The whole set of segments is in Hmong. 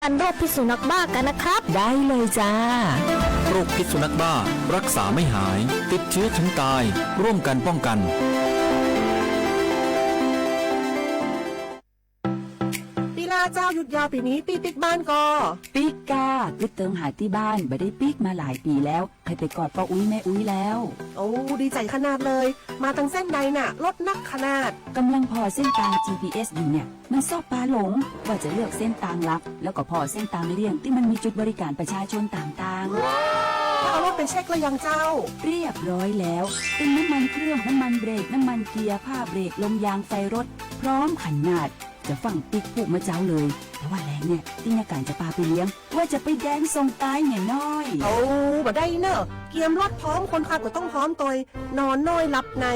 กันโรคพิษสุนัขบ้ากันนะครับ ได้เลยจ้า โรคพิษสุนัขบ้า รักษาไม่หาย ติดเชื้อถึงตาย ร่วมกันป้องกัน Tij laug, เจ้าหยุดยาวปีนี้ Tij pib baaj ko? Pib kag, twb teev has tij baaj npaj dej pib mas lais pis lawm, qhia peb koj poj ub me ub lawm. ดีใจขนาดเลย มาทางเส้นใดน่ะ รถนักขนาด กำลังผ่อเส้นทาง จีพีเอส อยู่เนี่ย มันชอบพาหลง ว่าจะเลือกเส้นทางลัด แล้วก็ผ่อเส้นทางเลี่ยงที่มันมีจุดบริการประชาชนต่างๆ เอารถไปเช็คหรือยังเจ้า เรียบร้อยแล้ว เป็นน้ำมันเครื่อง น้ำมันเบรก น้ำมันเกียร์ ผ้าเบรก ลมยาง ไฟรถ พร้อมขนาด จะฟั่งปิ๊กผูกเมื่อเช้าเลย แต่ว่าแลงเนี่ย ที่นักการจะปาไปเลี้ยง ว่าจะไปแดงส่งตายเนี่ยน้อย เอาบ่ได้เนอะ เกียมรถพร้อม คนขับก็ต้องพร้อมตัวย นอนน้อยหลับใน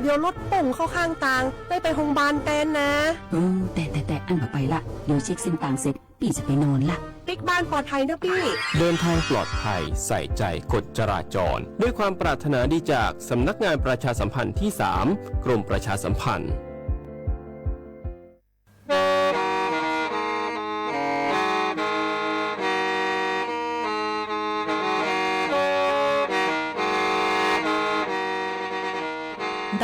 เดี๋ยวรถป่งเข้าข้างทาง ได้ไปโรงพยาบาลแทนนะ เออ แต่แต่แต่อั้นบ่ไปละ เดี๋ยวเช็คเส้นทางเสร็จ พี่จะไปนอนละ ปิ๊กบ้านปลอดภัยนะพี่ เดินทางปลอดภัย ใส่ใจกฎจราจร ด้วยความปรารถนาดีจากสำนักงานประชาสัมพันธ์ที่สาม กรมประชาสัมพันธ์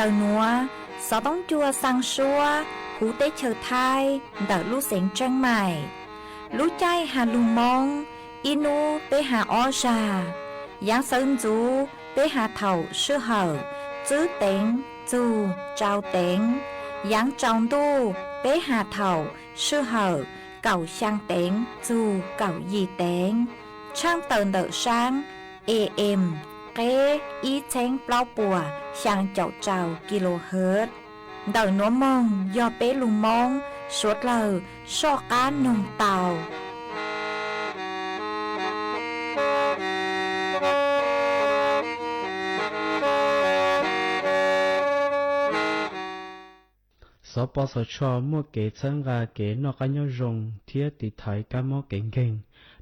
Ntawm nuav, xov tooj cua xaa suab huv teb chaws Thaib ntawm lub xeev Tsheej Maim. Lub caij has lug Moob, ib nub peb has ob zag. Yaav sawv ntxuv peb has thaum sij hawm tswb teev txug tsau teev. Yaav tsaus ntuj peb has thaum sij hawm kaum xyaa teev txug kaum yim teev. Tshaaj tawm ntawm saab A M qeb ib txheeb plaub puas xyaa caum rau kilohertz. Ntawm nuav moog yog peb lug Moob suav dlawg soj qab noog tau. Xov Pov Xov Tsho muaj kev txhawb nqa kev noj qab nyob zoo thiab tiv thaiv kab mob kev nkeeg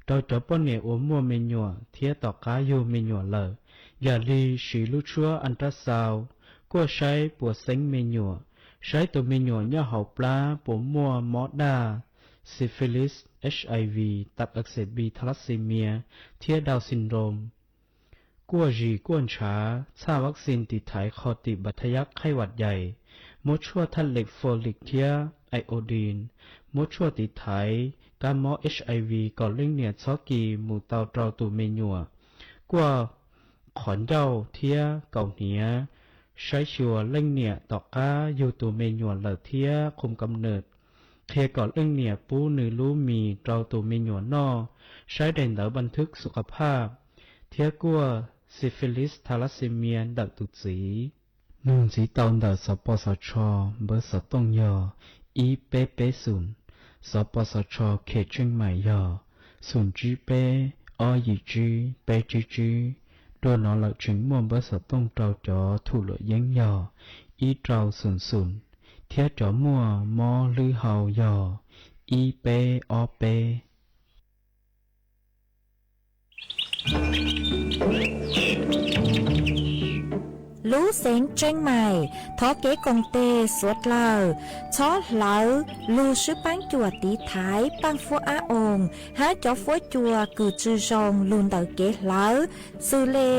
rau cov poj niam uas muaj me nyuam thiab tom qab yug me nyuam lawm, yam li siv lub tshuab ultrasound, kuaj saib puas xeeb me nyuam, saib tus me nyuam nyob hauv plab puas muaj mob daj, syphilis, HIV, tạp axit B thalassemia thiab Down syndrome, kuaj zis kuaj ntshav, txhaj vaccine tiv thaiv qho tiv bacteria khaib vam yais, muab tshuaj thaj leem folic thiab iodine, muab tshuaj tiv thaiv kab mob HIV kom leej niam txhob kis mus tau rau tus me nyuam, kuaj qhov ncauj thiab kaus hniav, saib xyuas leej niam tom qab yug tus me nyuam lawm thiab qhum kam nws, qhia kom leej niam pub nws lub mis rau tus me nyuam noj, saib daim ntawv ບັນທຶກສຸຂະພາບ thiab kuaj syphilis thalassemia ntawm tus txiv. Nug ntxiv tau ntawm Xov Pov Xov Tsho npawb xov tooj yog ib peb peb xoom, Xov Pov Xov Tsho khem Tsheej Maim yog xoom tsib peb ob yim tsib peb tsib tsib. Dua no lawm tseem muaj npawb xov tooj rau cov thum luam yeeb yog ib rau xoom xoom, thiab cov muaj mob hlwb hau yog ib peb ob peb. Lub xeev Tsheej Maim thov kev koom tes suav dlawg txhob hlawv lug swb paab cuam tiv thaiv paaj fuab ab oos hab cov fuab cua kws tsi zoo lug ntawm kev hlawv, xws le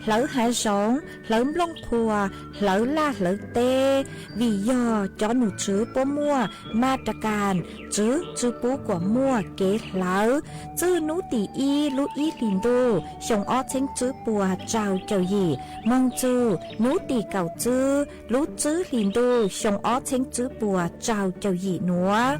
hlawv hav zoov, hlawv nplooj qhuav, hlawv laj hlawv teb, vim yog cov num tswv puab muaj ma ra kas tswv tsi pub kuas muaj kev hlawv txwj nub tim ib lub ib hlis ntuj xyoo ob txheeb tswb puas rau caum yim moog txug nub tim kaum tswb lub tswb hlis ntuj xyoo ob txheeb tswb puas rau caum yim nuav.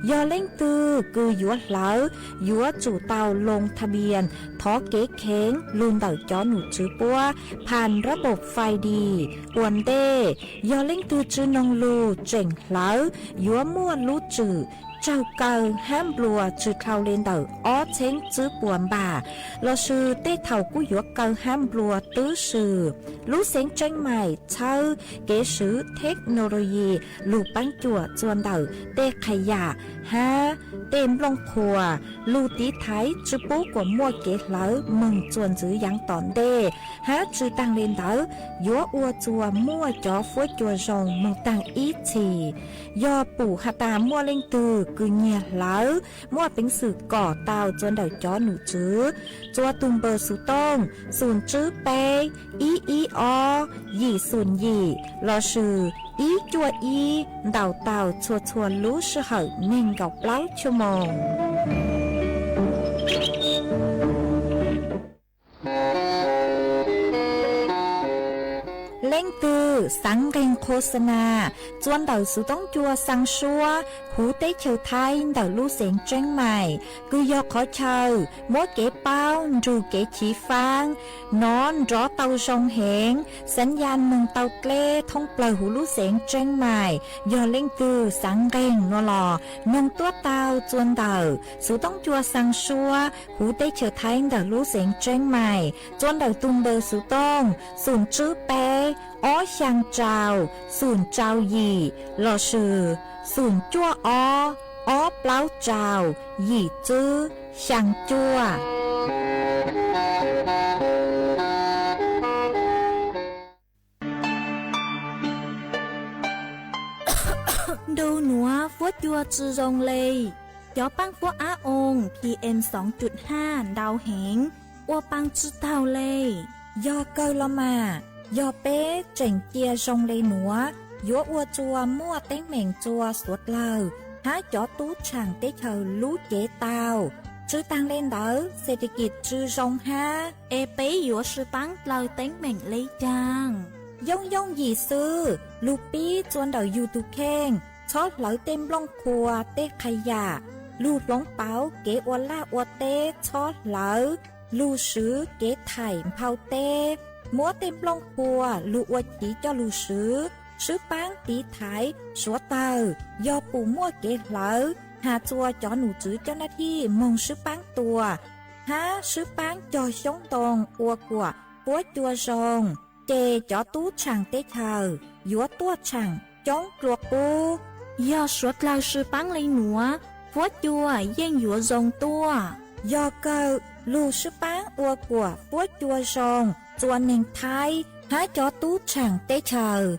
Yog leej twg kws yuav hlawv, yuav tsum tau loo tha npias thov kev kheev lug ntawm cov num tswv puab phas rab npaum fais dis ua ntej. Yog leej twg tsi noog lug tseem hlawv, yuav muaj lub tswm raug kaw hab nplua tsi dhau le ntawm ob txheeb tswb puas npam, lossis tej thaum kuj yuav kaw hab nplua twb swm. Lub xeev Tsheej Maim txhawb kev swv theknoloyi lug paab cuam txuas ntawm tej qhas yam hab tej nplooj qhuav lug tiv thaiv tsi pub kuas muaj kev hlawv moog txuas ntxiv yaav tom ntej, hab tsi taag le ntawd yuav ua txuas muaj cov fuab cua zoo moog taag ib txhis. Yog pum has tas muaj leej twg kws nyiag hlawv muaj peev xwm kom tau txuas ntawm cov num tswv txuas tus npawb xuv tooj xoom tswb peb ib ib ob yim xoom yim lossis ib cuaj ib ntaus tau txhua txhua lub sij hawm nees nkaum plaub chua moos. Leej twg xaav nqeeg qhua xa nas txuas ntawm xuv toob cua xaa suab huv teb chaws Thaib ntawm lub xeev Tseeb Mais, kws yog qhov chaw muab kev paub nrug kev chiv faab nov nrov tau zoo heev, xaav ya moog tau dleb thoob plawg huv lub xeev Tseeb Mais. Yog leej twg xaav nqeeg no los noog tuab tau txuas ntawm xuv toob cua xaa suab huv teb chaws Thaib ntawm lub xeev Tseeb Mais txuas ntawm tus npawb xuv tooj xoom tswb peb ob xyaa rau xoom rau yim lossis xoom cuaj ob ob plaub rau yim tswb xyaa cuaj. Ntu nuav fuab cua tsi zoo le. Cov paab fuab ab oo PM soo cum haj ntau heev, ua paa tsi taug le. Yog kawg los mas, yog peb tseem cia zoo le nuav, yuav ua tsuas muaj teeb meem txuas suav dlawg hab cov tub tshaam teb chaws lub cev tau. Tsi taag le ntawd, xes tes kis tsi zoo hab, es peb yuav sib paab dlawg teeb meem le caag? Yooj yooj yim xwb, lug pib txuas ntawm yug tug kheej, txhob hlawv tej nplooj qhuav tej qha yam, lug hloov pauv kev ua laj ua teb, txhob hlawv lug swv kev thaim nphau teb, muab tej nplooj qhuav lug ua chiv coj lug swv, sib paab tiv thaiv suav dlawg, yog pum muaj kev hlawv has txuas cov num tswv coj nab thij moog sib paab tua hab sib paab cog xyoob ntoo ua kuam fuab cua zoo, ces cov tub tshaam teb chaws yuav tuaj tshaam coob dlua qub. Yog suav dlawg sib paab le nuav, fuab cua yeej yuav zoo tuaj. Yog kawg, lug sib paab ua kuam fuab cua zoo txuas neeg Thaib hab cov tub tshaam teb chaws.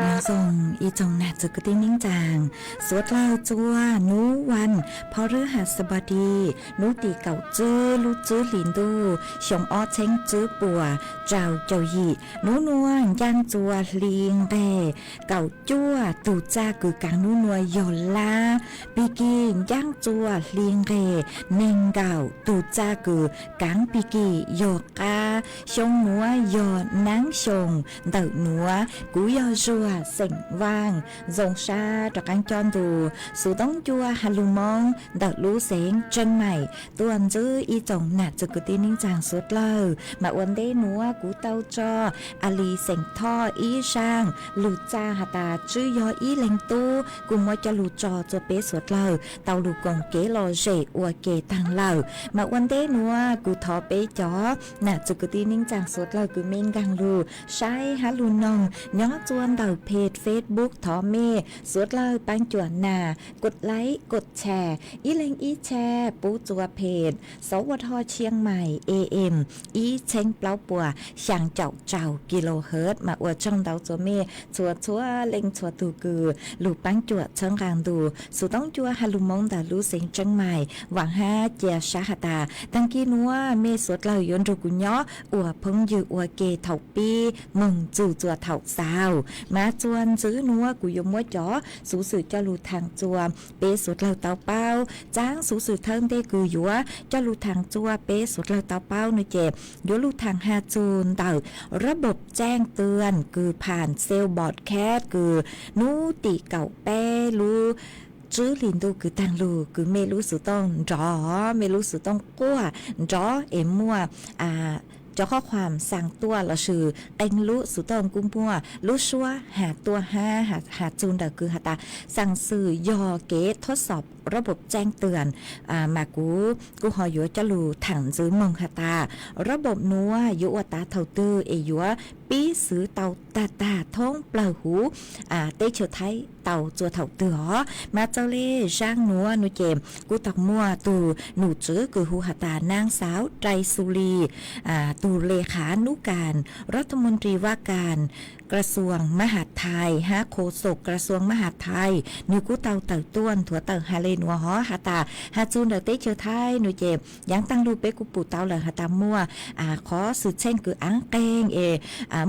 Nyob zoo ib tsoom nam txiv kwv tij neej tsaa, suav dlawg txua nub vas phoj rwb has xab npos dis nub tim kaum tswb lub tswb hlis ntuj xyoo ob txheeb tswb puas rau caum yim. Nub nuav ncaaj txua hli nqeg kaum cuaj, tug txaj kws kaav nub nuav yog lab. Pig kig ncaaj txua hli nqeg neeg nkaum, tug txaj kws kaav pig kig yog qab. Xyoo nuav yog naav xyoo ntawm nuav. Kuv yog Zuag xeem Vaaj, zoo sab rov qaab coj ntu xuv toob ncua has lug Moob ntawm lub xeev Tseeb Maim tuaj ntsib ib tsoom nam txiv kwv tij neej tsaa suav dlawg. Mas ua ntej nuav kuv tau tso Alis xeem Thoj ib zaaj lug txaj has tas tswb yog ib leeg tub, kuj muab coj lug tso txua peb suav dlawg tau lug koom kev lom zem ua ke taag lawm. Mas ua ntej nuav kuv thov peb cov nam txiv kwv tij neej tsaa suav dlawg kws mej nkaag lug saib hab lug noog nyob txua ntawm peg Facebook, thov mej suav dlawg paab cuam nas kod laib kod tshare, ib leeg ib tshare pub txua peg Sawv Ua Dho Tshiab Mais AM ib txheeb plaub puas xyaa caum rau kilohertz. Mas ua tsaug ntau txua mej txhua txhua leej txhua tug kws lug paab cuam txhawb nqaa ntu xuv toob ncua has lug Moob ntawm lub xeev Tseeb Mais. Vaam hab cia sab has tas taag kis nuav mej suav dlawg yuav nrug kuv nyob ua phooj ywg ua ke thaum pib moog txug txua thaum xaus. Mas txua ntxiv nuav kuv yuav muab cov xuv xwm coj lug thaam txua peb suav dlawg tau paub. Txav xuv xwm thawj ntej kws yuav coj lug thaam txua peb suav dlawg tau paub nuav ces yuav lug thaam has txug ntawm ระบบแจ้งเตือน kws pham cell broadcast kws nub tim kaum peb lub tswb hlis ntuj kws taag lug kws mej lub xuv tooj nrov, mej lub xuv tooj quaj nrov es muaj cov qhob khuam xaa tuaj lossis qee lub xuv tooj kuj muaj lub suab has tuaj hab has txug ntawm kws has tas xaa xwm yog kev ทดสอบระบบแจ้งเตือน mas kuv kuj ho yuav coj lug thaam ntxiv moog has tas ระบบ nuav yuav ua tag thaum twg es yuav pib xwv tau tag tag thoob plawg huv teb chaws Thaib tau txua thaum twg os. Mas txawm le zaaj nuav nuav ces kuj tau muaj tug num tswv kws hu has tas นางสาว ไตรสุรี tug เลขานุการ รัฐมนตรีว่าการกระทรวงมหาดไทย hab โฆษกกระทรวงมหาดไทย nwg kuj tau tawm tuaj nthuav tawm has le nuav hov has tas has txug ntawm teb chaws Thaib nuav ces yaav taag lug peb kuj pum tau lawm has tas muaj qhov xwm txheej kws aav qeeg es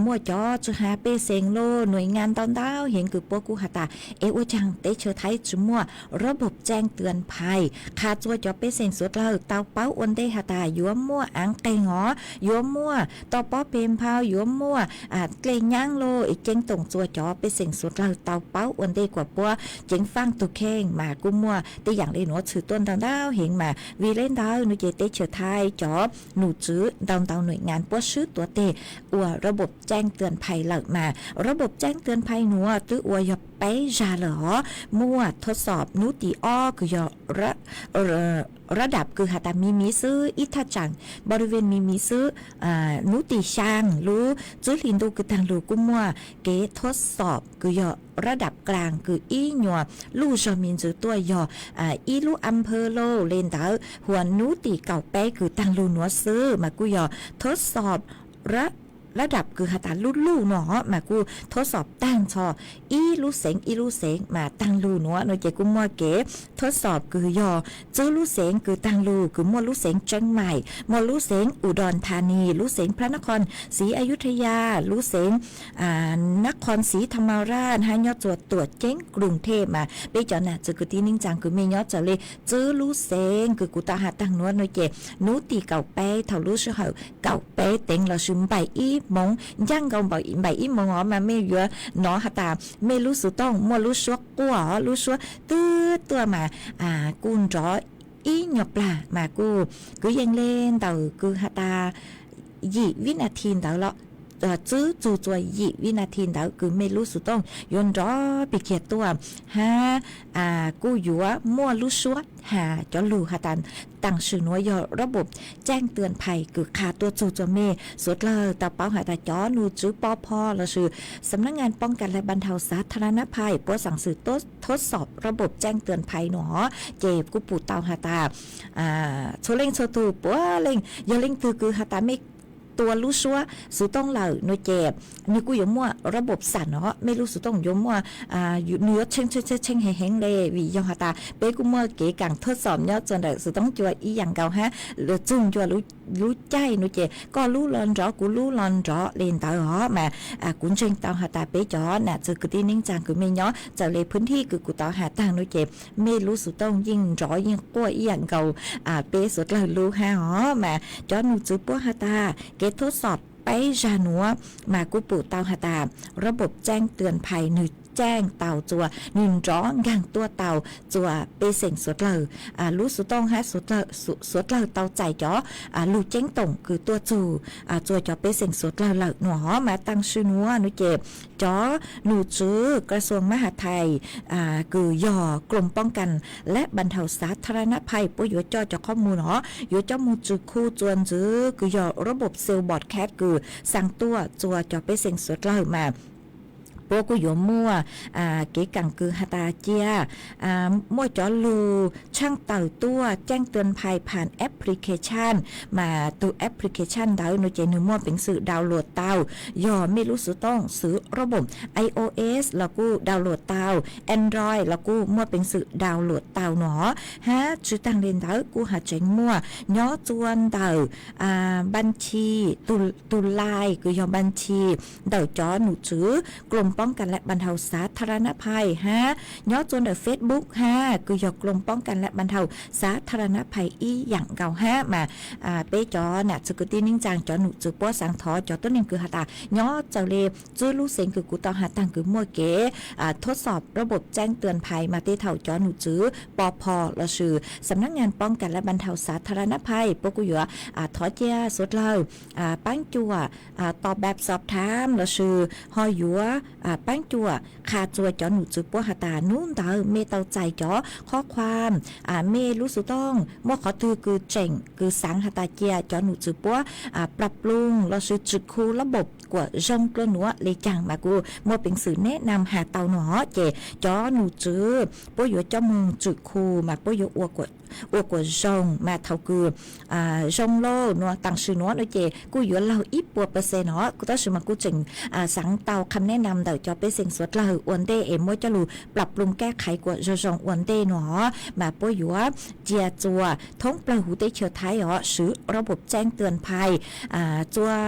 muaj cov tsi has pej xeem lug nuam ngaa ntau ntau heev kws puab kuj has tas es ua caag teb chaws Thaib tsi muaj ระบบแจ้งเตือนภัย qha txua cov pej xeem suav dlawg tau paub ua ntej has tas yuav muaj aav qeeg os, yuav muaj toj pob peg nphau, yuav muaj dlej nyaab lug es ceeb toom txua cov pej xeem suav dlawg tau paub ua ntej kuas puab ceev faaj tug kheej mas kuj muaj tej yaam le nuav tshwm tuaj ntau ntau heev mas vim le ntawd nuav ces teb chaws Thaib cov num tswv ntau ntau nuam ngaa puab swb tuav teg ua ระบบแจ้งเตือนภัย lawm mas ระบบแจ้งเตือนภัย nuav twb ua yog peb zag lawm hov. Muaj ทดสอบ nub tim ob kws yog ระดับ kws has tas miv miv xwb, อีกท่าจาง บริเวณ miv miv xwb. Nub tim xyaa lub tswb hlis ntuj kws taag lug kuj muaj kev ทดสอบ kws yog ระดับกลาง kws ib nyuas luj zog me ntsis tuaj yog ib lub อำเภอ lug le ntawd. Huas nub tim kaum peb kws taag lug nuav xwb mas kuj yog ทดสอบ ระดับ kws has tas luj luj nuav mas kuj ทดสอบ taag txhom ib lub xeev ib lub xeev mas taag lug nuav nuav ces kuj muaj kev ทดสอบ kws yog tswb lub xeev kws taag lug kws muaj lub xeev Tseeb Maim, muaj lub xeev Us Doos Thas Nis, lub xeev Phab Nab Qhoos Xiv Ayuthaya, lub xeev Nab Qhoos Xiv Tham Mas Raj hab nyob txua tuam ceeb Krues Thej mas peb cov nam txiv kwv tij neej tsaa kws mej nyob txawm le tswb lub xeev kws kuv tau has taag nuav nuav ces nub tim kaum peb thaum lub sij hawm kaum peb teev lossis npaim ib moov, ncaaj nkaus npaim ib moov os mas mej yuav nov has tas mej lub xuv tooj muaj lub suab quaj os, lub suab twb tuaj mas kuj nrov ib nyuas plag mas kuj kwv yees le ntawm kws has tas yim vib nas this ntawd los tswb txug txua yim vib nas this ntawd kws mej lub xuv tooj yuav nrov pig kiag tuaj hab kuj yuav muaj lub suab has cov lug has tas taam sim nuav yog ระบบแจ้งเตือนภัย kws qha tuaj txug txua mej suav dlawg tau paub has tas cov num tswv pov pho lossis สำนักงานป้องกันและบรรเทาสาธารณภัย puab xaam xwm ทดสอบระบบแจ้งเตือนภัย nuav hov ces kuj pum tau has tas txhua leej txhua tug puav leej yog leej twg kws has tas mej tua lub suab xuv tooj lawm no ces nws kuj yuav muaj rab npauj xam no, mej lub xuv tooj yuav muaj, nws yuav tsheej tsheej tsheej tsheej heev heev le, vim yog has tas peb kuj muaj kev kam thuab xom nyob txog ntawm xuv tooj cua ib yam nkaus hab. Txug ncua lub caij no ces koj lub los nrov kuv lub los nrov le ntawd os mas kuv ntseeg tau has tas peb cov nam txwv kwv tij neej tsaa kws mej nyob txawm le phwb thij kws kuv tau has taag no ces mej lub xuv tooj yeej nrov yeej quaj ib yam nkaus peb suav dlawg lub hab os. Mas cov num tswv puab has tas kev thuab xom peb zag nuav mas kuj pum tau has tas rab npauj tseeb tuam phais nwg tseeb tau txua, nwg nrov nkaag tuaj tau txua pej xeem suav dlawg lub xuv tooj hab suav dlawg tau txais cov lug ceeb toom kws tuaj txug txua cov pej xeem suav dlawg lawm no os. Mas taam sim nuav no ces cov num tswv ກະຊວງມະຫາດໄທ kws yog ກຣມປ້ອງກັນ ແລະ ບັນເທົາ ສາທາລະນະໄພ puab yuav coj cov qhob mus no yuav coj mus tswm khu txua ntxwv kws yog rab npauj cell broadcast kws xaa tuaj txua cov pej xeem suav dlawg mas puab kuj yuav muaj kev kaam kws has tas cia muaj cov lug tshaaj tawm tuaj ແຈ້ງເຕືອນໄພ ຜ່ານ application mas tug application ntawd no ces nwg muaj peev xwm download tau. Yog mej lub xuv tooj xwv rab npauj iOS los kuj download tau, Android los kuj muaj peev xwm download tau no hab. Tsi taag le ntawd kuj has tseev muaj nyob txua ntawm ບັນຊີ tug line kws yog ບັນຊີ ntawm cov num tswv ກຣມປ້ອງກັນ ແລະ ບັນເທົາ ສາທາລະນະໄພ hab nyob txua ntawm Facebook hab kws yog ກຣມປ້ອງກັນ ແລະ ບັນເທົາ ສາທາລະນະໄພ ib yam nkaus hab. Mas peb cov nam txwv kwv tij neej tsaa cov num tswv puab xaa thov cov tuab neeg kws has tas nyob txawm le txwb lub xeev kws kuv tau has taag kws muaj kev thuab xom rab npauj tseeb tuam phais mas tej thaum cov num tswv ປພ lossis ສຳນັກງານປ້ອງກັນ ແລະ ບັນເທົາ ສາທາລະນະໄພ puab kuj yuav thov cia suav dlawg paab cuam ຕອບແບບສອບຖາມ lossis ho yuav paab cuam qha txua cov num tswv puab has tas nub ntawd mej tau txais cov qhob khuam, mej lub xuv tooj muaj qhov twg kws tseem kws xaav has tas cia cov num tswv puab ປັບປຸງ lossis tswm khu lab npauj kuam zoo dlua nuav le caag mas kuj muaj peev xwm แนะนำ has tau no ces cov num tswv puab yuav coj moog tswm khu mas puab yuav ua kuam zoo mas thaum kws zoo lauj no taam sim nuav no ces kuj yuav laug ib puas percent no kuj tab sis mas kuj tseem xaav tau คำแนะนำ ntawm cov pej xeem suav dlawg ua ntej es muab coj lug ປັບປຸງ แก้ไข kuam zoo zoo ua ntej no mas puab yuav cia txua thoob plawg huv teb chaws Thaib os swv rab npauj tseeb tuam phais txua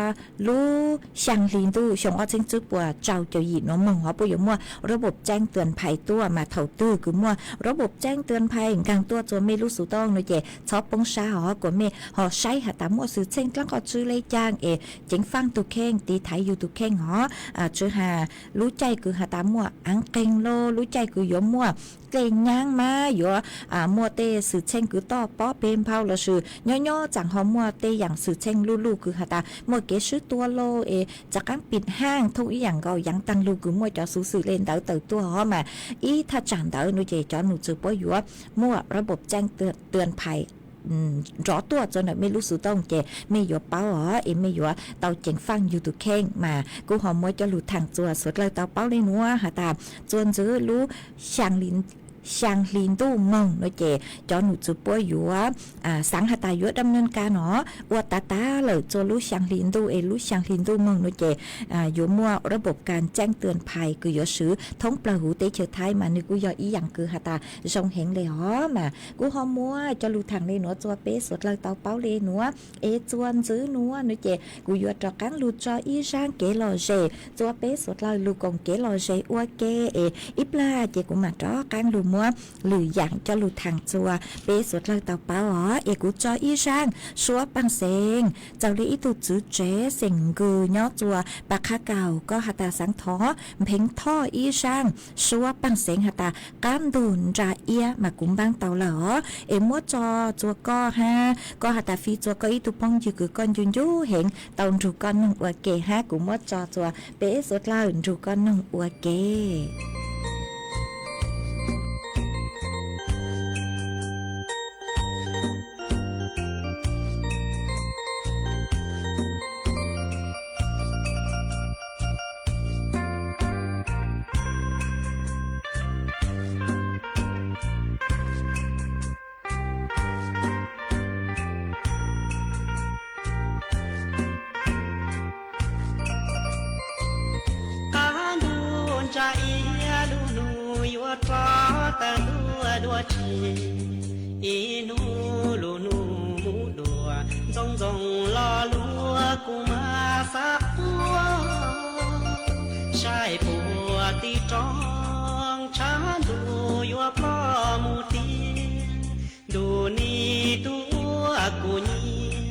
lub xyaa hli ntuj xyoo ob txheeb tswb puas rau caum yim nuav moog os puab yuav muaj rab npauj tseeb tuam phais tuaj mas thaum twg kws muaj rab npauj tseeb tuam phais nkaag tuaj txua mej lub xuv tooj no ces txhob poob sab os kuas mej ho saib has tas muaj xwm txheej dlaab qhov tswb le caag es ceev faaj tug kheej tiv thaiv yug tug kheej os. Tsi has lub caij kws has tas muaj aav qeeg lauj, lub caij kws yuav muaj dlej nyaab mas yuav muaj tej xwm txheej kws toj pob peg nphau lossis nyob nyob tsaam ho muaj tej yaam xwm txheej luj luj kws has tas muaj kev swb tua lauj es tsav qaab pim haaj thoob ib yaam nkaus yaav taag lug kws muaj cov xuv xwm le ntawd tawm tuaj os mas ib thaj tsaam ntawd no ces cov num tswv puab yuav muaj rab npauj tseeb tuam phais nrov tuaj txua ntawm mej lub xuv tooj ces mej yuav paub os es mej yuav tau ceev faaj yug tug kheej mas kuj ho muab coj lug thaam txua suav dlawg tau paub le nuav has tas txua ntxwv lub xyaa hli ntuj moog no ces cov num tswv puab yuav xaav has tas yuav dam nees kaas no ua tav tav lawm txua lub xyaa hli ntuj es lub xyaa hli ntuj moog no ces yuav muaj rab npauj kaas tseeb tuam phais kws yuav swv thoob plawg huv teb chaws Thaib mas nwg kuj yog ib yaam kws has tas zoo heev le os mas kuj ho muab coj lug thaam le nuav txua peb suav dlawg tau paub le nuav es txua ntxwv nuav no ces kuv yuav rov qaab lug tso ib zaaj kev lom zem txua peb suav dlawg lug koom kev lom zem ua ke es ib plag ces kuv maam rov qaab lug muab lwm yaam coj lug thaam txua peb suav dlawg tau paub os es kuv tso ib zaaj suab paaj xeev txawm le ib tug txwv tsev xeem Nkws nyob txua Pas Qhab Kaus koj has tas xaav thov npheev thoj ib zaaj suab paaj xeev has tas qab ntug nra iab mas kuv npaab tau lawm os es muab tso txua koj hab koj has tas fij txua koj ib tug phooj ywg kws koj ncu ncu heev tau nrug koj noog ua ke hab kuv muab tso txua peb suav dlawg nrug koj noog ua ke. tsis, ib hnub lub hnub mus dua, ntxoov ntxoo lo lus kuv mas xav quaj. Saib puag tim roob tshav ntuj yuav ploj mus tiag, ntuj nim tuaj kuv nyiam,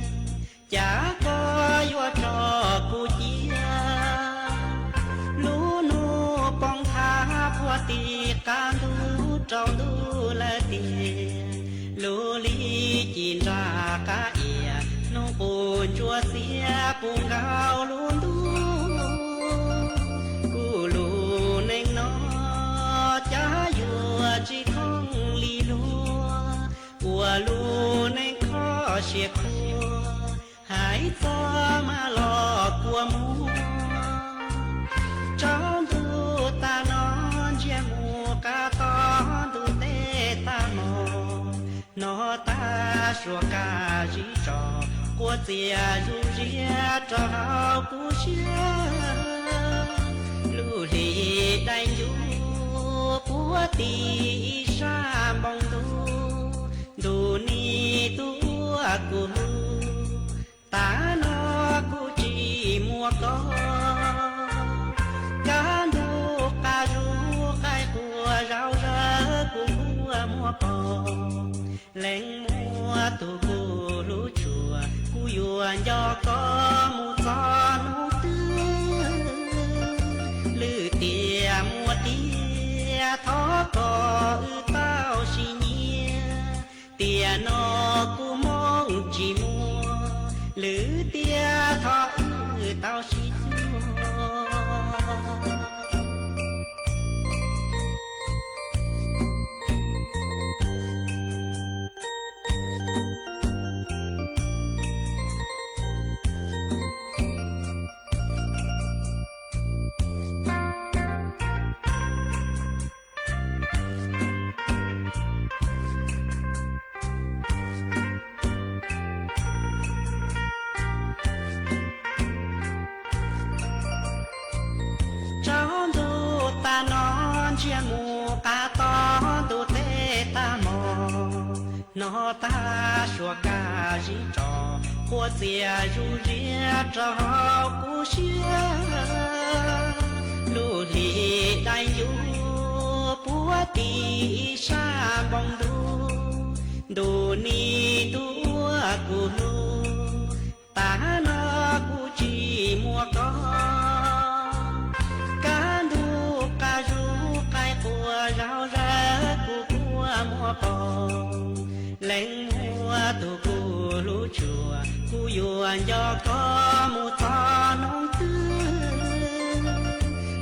cas koj yuav tso kuv cia. Lub hnub poob nthav puag tim qab ntuj rau ntuj lawm tiag, lub hli ci nra qab iav, hnub qub ntsuab xiab puv nkaus lub ntuj. Kuv lub neej no cas yuav tsis khoom li luag, ua lub neej kho siab khuav, hais txog mas los kua muag. Tsaus ntuj tas no ntsiag mus qab to, ntuj teb tag hmo, no tag suas kaj zib tso, quaj txias zuj ziab rau hauv kuv siab. Lub hli dai ncuv puag tim ib sab npoo ntuj, ntuj nim tuaj kuv hlub, tas no kuv tsis muaj koj. Kaj ntug qas zuj qaib quaj zau zawv kuv kua muag poob, leej muaj tus kuv hlub tshua, kuv yuav nco koj mus txog hnub twg. Lwm tiam muaj tiag thov kom wb tau sib nyiam, tiam no kuv moo tsis muaj, lwm tiam thov wb tau sib cuag. Tsaus ntuj tas no ntsiag mus qab to, ntuj teb tag hmo, no tag suas kaj zib tso, quaj txias zuj ziab rau hauv kuv siab. Lub hli dai ncuv puag tim ib sab npoo ntuj, ntuj nim tuaj kuv hlub, tas no kuv tsis muaj koj. Kaj ntug qas zuj qaib quaj zau zawv kuv kua muag poob, leej muaj tus kuv hlub tshua, kuv yuav nco koj mus txog hnub twg.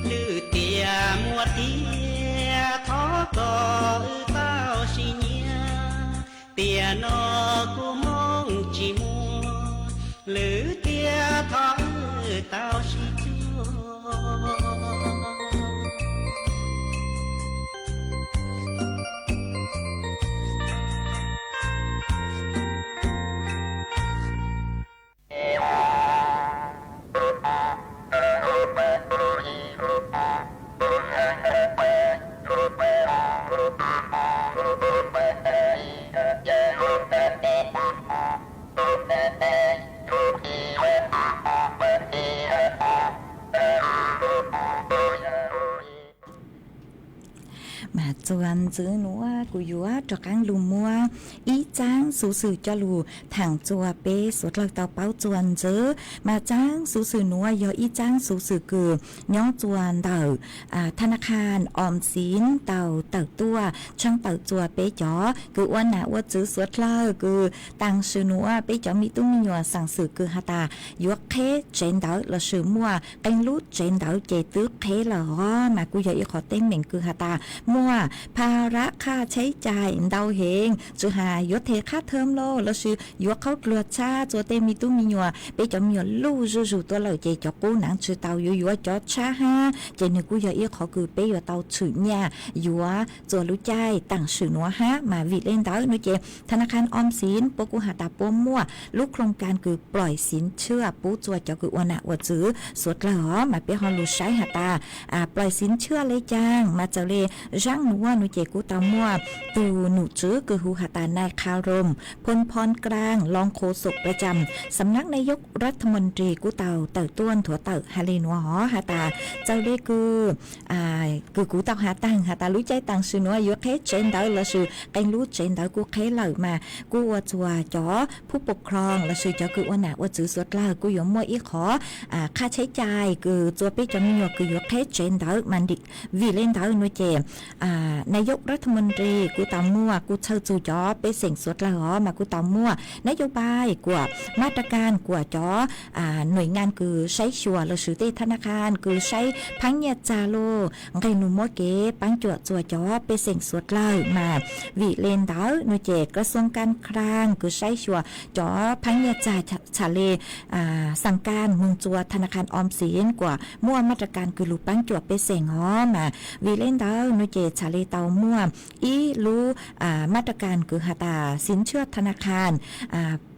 Lwm tiam muaj tiag thov kom wb tau sib nyiam, tiam no kuv moo tsis muaj, lwm tiam thov wb tau sib cuag. Mas txuas ntxiv nuav kuv yuav rov qaab lug muab ib tsaab xuv xwm coj lug thaam txuas peb suav dlawg tau paub txuas ntxiv. Mas tsaab xuv xwm nuav yog ib tsaab xuv xwm kws nyob txuas ntawm thab naj khaj Oom Xiv tau tawm tuaj tshaaj tawm txuas peb cov kws ua nam ua txwv suav dlawg kws taam sim nuav peb cov me tub me nyuam xaam xwm kws has tas yuav qheb tsev ntawv lossis muaj qee lub tsev ntawv ces twb qheb lawm os. Mas kuj yog ib qhov teeb meem kws has tas muaj pha rab qhaj tsheb cai ntau heev, tsi has yuav them qhab thawm lauj lossis yuav qhaub dluag tshab txuas tej me tub me nyuam, peb cov me nyuam luj zuj zus tuaj lawm ces cov qub naav tsi tau yuav yuav cov tshab hab, ces nwg kuj yog ib qhov kws peb yuav tau tshwm nyaj yuav txuas lub caij taam sim nuav hab. Mas vim le ntawd nuav ces thab naj khaj Oom Xiv puab kuj has tas puab muaj lub khlooj kaaj kws ploim siv tshwj pub txuas cov kws ua nam ua txwv suav dlawg os. Mas peb ho lug saib has tas ploim siv tshwj le caag mas txawm le Hnub nuav nuav ces kuj tau muaj tug nom tswv kws hu has tas nai Khau Rom Phon Phon Krang, Rong Khos Suk Pracham Samnak Nayok Rathamantri kuj tau tawm tuaj nthuav tawm has le nuav hov has tas txawm le kws kws kuv tau has taag has tas lub caij taam sim nuav yuav qheb tsev ntawv lossis qee lub tsev ntawv kuj qheb lawm mas kuj ua txuas cov phu pov khloog lossis cov kws ua nam ua txwv suav dlawg kuj yuav muaj ib qhov qhab tsheb cai kws txuas peb cov me nyuam kws yuav qheb tsev ntawv mas vim le ntawd nuav ces nai yog rathamantri kuj tau muaj kuj txhawj txug cov pej xeem suav dlawg hov mas kuj tau muaj nab yog pais kuas mab ra kas kuas cov nuam nyaaj kws saib xyuas lossis tej tha na kha kws saib phaab nyiaj txag lug nqeg nug muab kev paab cuam txuas cov pej xeem suav dlawg mas vim le ntawd nuav ces kas xuam kas khlang kws saib xyuas cov phaab nyiaj txag txham le xaa kas moog txuas tha na kha om xiv kuas muaj mab ra kas kws lug paab cuam pej xeem hov mas vim le ntawd nuav ces txham le tau muaj ib lub mab ra kas kws has tas xiv tshuaj tha na kha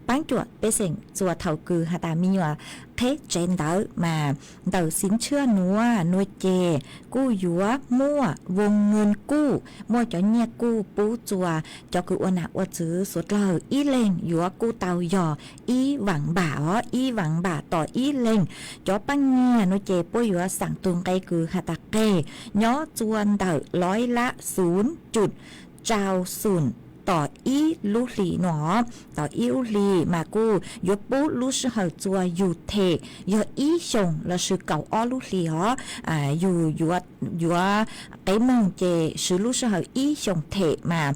paab cuam pej xeem txuas thaum kws has tas me nyuam qheb tsev ntawv mas ntawm xiv tshuaj nuav nuav ces kuj yuav muaj voos nws kuj muaj cov nyiaj kuj pub txuas cov kws ua nam ua txwv suav dlawg ib leeg yuav kuj tau yog ib vaam npam os, ib vaam npam tom ib leeg. Cov paab nyiaj nuav ces puab yuav xaam tug nqe kws has tas qeg nyob txuas ntawm lawv lab xum cum rau xum tom ib lub hlis nuav, tom ib lub hlis mas kuj yuav pub lub sij hawm txuas yug them yog ib xyoos lossis kaum ob lub hlis os. Yug yuav qev moog ces swv lub sij hawm ib xyoos them mas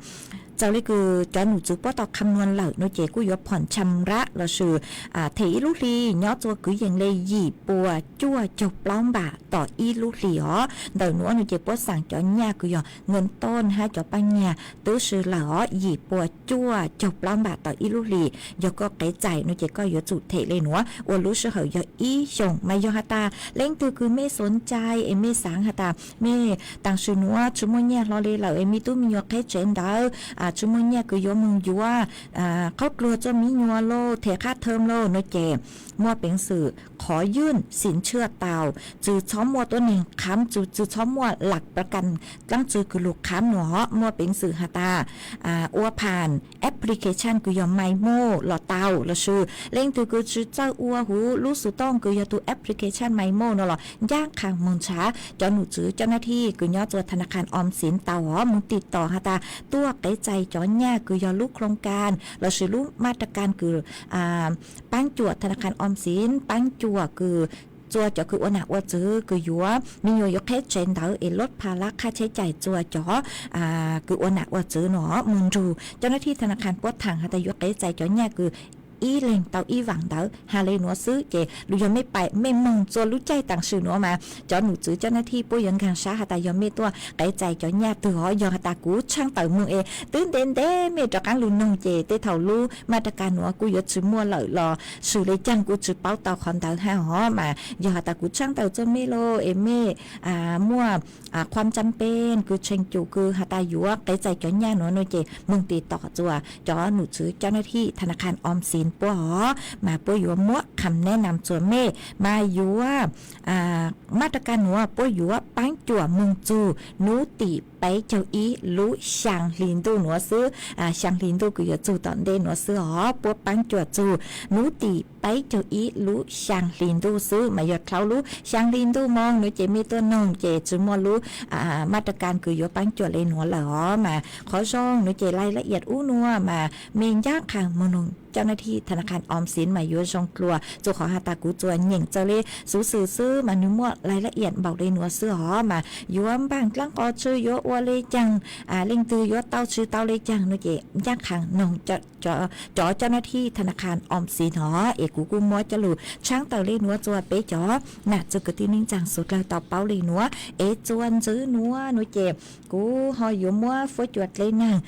txawm le kws cov nom tswv puab tau qha nua lawm nuav ces kuj yuav phom tsham rab lossis them ib lub hlis nyob txuas kwv yees le yim puas cuaj caug plaub npam tom ib lub hlis os. Ntawm nuav nuav ces puab xaam cov nyiaj kws yog nkaus tooj hab cov paab nyiaj tub si lawm os, yim puas cuaj caug plaub npam tom ib lub hlis. Yog koj qev txais nuav ces koj yuav tsum them le nuav ua lub sij hawm yog ib xyoos mas yog has tas leej twg kws mej xav cai es mej xaav has tas mej taam sim nuav tsi muaj nyiaj hlo le lawm es mej tub me nyuam qheb tsev ntawv tsi muaj nyiaj kws yuav moog yuav qhaub dluag txuas me nyuam lauj, them qhab thawm lauj nuav ces muaj peev xwm qhov ywj xiv tshuaj tau, tsi txhob muaj tuab neeg kham, tsi txhob muaj lam pra kas dlaab tsi kws lug kham nuav hov, muaj peev xwm has tas ua pham application kws yog Maimo los tau lossis leej twg kws tsi txawj ua huv lub xuv tooj kws yog tug application Maimo nuav los ncaaj qha moog nrhav cov nom tswv cov nab thij kws nyob txuas tha na kha om xiv tau hov moog tim tom has tas tuaj qev txais cov nyiaj kws yog lub khoos kas lossis lub mab ra kas kws paab cuam tha na kha om xiv paab cuam kws txuas cov kws ua nam ua txwv kws yuav me nyuam yuav qheb tsev ntawv es lub pha lab qhab tsheb cai txuas cov kws ua nam ua txwv nuav moog nrug cov nab thij tha na kha puab thaam has tas yuav qev txais cov nyiaj kws ib leeg tau ib vaam ntawv has le nuav xwb ces lug yog mej pais mej moog txuas lub caij taam sim nuav mas cov nom tswv cov nab thij puab yuav nkaag sab has tas yog mej tuaj qev txais cov nyiaj twg hov. Yog has tas kuv tshaaj tawm moog es twb ntev ntev mej rov qaab lug noog ces tej thaum lub mab ra kas nuav kuj yuav tsi muaj lawm los swm le caag kuj tsi paub tau qhov ntawd hab hov mas yog has tas kuv tshaaj tawm txuas mej lauj es mej muaj qhuam tsaab peb kws tshee cum kws has tas yuav qev txais cov nyiaj nuav nuav ces moog tim tom txuas cov nom tswv cov nab thij tha na kha om xiv puab hov mas puab yuav muab kham neb nam txuas mej mas yuav mab ra kas nuav puab yuav paab cuam moog txug nub tim peb caug ib lub xyaa hli ntuj nuav xwb. Xyaa hli ntuj kws yuav txug tom ntej nuav xwb hov, puab paab cuam txug nub tim peb caug ib lub xyaa hli ntuj xwb mas yog dlhau lub xyaa hli ntuj moog nuav ces mej tuaj noog ces tsi muaj lub mab ra kas kws yuav paab cuam le nuav lawm hov mas qhov zoo nuav ces lais lab iam ub nuav mas mej ncaaj qha moog noog cov nab thij tha na kha om xiv mas yuav zoo dlua txug qhov has tas kuv txuas nyeem txawm le xuv xwm xwb mas nwg muaj lais lab iam npaum le nuav xwb hov mas yuav npaaj dlaab qhov tsi yuav ua le caag leej twg yuav tau tsi tau le caag nuav ces ncaaj qha noog cov cov nab thij tha na kha om xiv hov es kuv kuj muab coj lug tshaaj tawm le nuav txuas peb cov nam txiv kwv tij neej tsaa suav dlawg tau paub le nuav es txuas ntxiv nuav nuav ces kuv ho yuav muab fuab cua dleb naag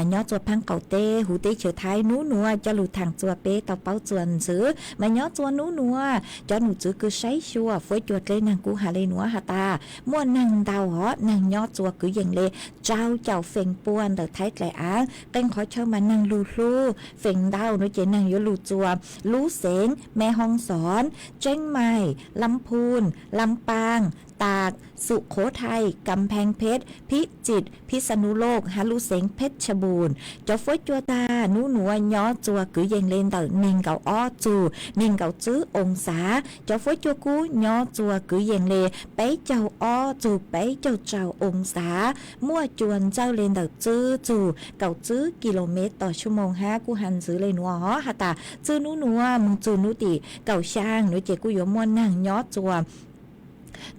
nyob txuas phaab qaum teb huv teb chaws Thaib nub nuav coj lug Txuas peb tau paub txuas ntxwv mas nyob txuas nub nuav cov num txwv kws saib xyuas fuab cua dleb neeg kuj has le nuav has tas muaj neeg ntau os, neeg nyob txuas kwv yees le rau caum feem pua ntawm Thaib dlaim aav. Qee qhov chaw mas neeg lug hlub feem ntau nuav ces neeg yuav lug txuas lub xeev Me Hoo Xoos, Tseeb Mais, Lam Phun, Lam Paaj, Taak, Sum Khuv Thai, Kam Pheej Pheb, Phib Txim, Phib Xa Nus Looj hab lub xeev Pheb Tshaj Npum. Cov fuab cua tag nub nuav nyob txuas kwv yees le ntawm neeg nkaum ob txug neeg nkaum tsib oo xav. Cov fuab cua kub nyob txuas kwv yees le peb caug ob txug peb caug rau oo xav. Muaj cua ntxawj le ntawm tsib txug kaum tsib kis lus mev tom xuab moos hab kuj has ntxwv le nuav os has tas txij nub nuav moog txug nub tim kaum xyaa nuav ces kuj yuav muaj neeg nyob txuas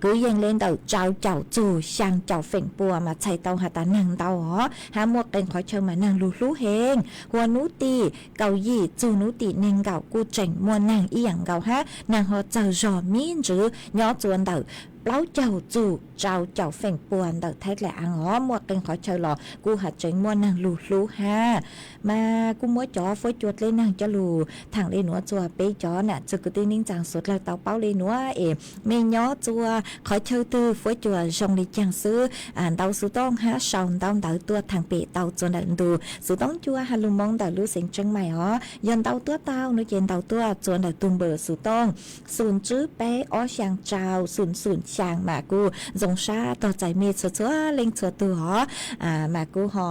kwv yees le ntawm rau caum txug xyaa caum feem pua mas txhais tau has tas neeg ntau os hab muaj qee qhov chaw mas neeg lug hlub heev. Huas nub tim kaum yim txug nub tim neeg nkaum kuj tseem muaj neeg ib yaam nkaus hab neeg ho txawg zog miv ntswv nyob txuas ntawm plaub caug txug rau caum feem pua ntawm Thaib dlaim aav os. Muaj qee qhov chaw los kuj has tseev muaj neeg lug hlub hab mas kuj muab cov fuab cua dleb neeg coj lug thaam le nuav txuas peb cov nam txwv kwv tij neej tsaa suav dlawg tau paub le nuav es mej nyob txuas qhov chaw twg fuab cua zoo le caag xwb ntau xuv tooj hab sau ntaub ntawv tuaj thaam pem tau txuas ntawm ntu xuv tooj cua has lug moo ntawm lub xeev Tseeb Mais os. Yog ntau tuaj tau nuav ces ntau tuaj txuas ntawm tug npawb xuv tooj xum tsib peb ob xyaa rau xum xum xyaa mas kuj zoo sab tog txais mej txhua txhua leej txhua tug os. Mas kuj ho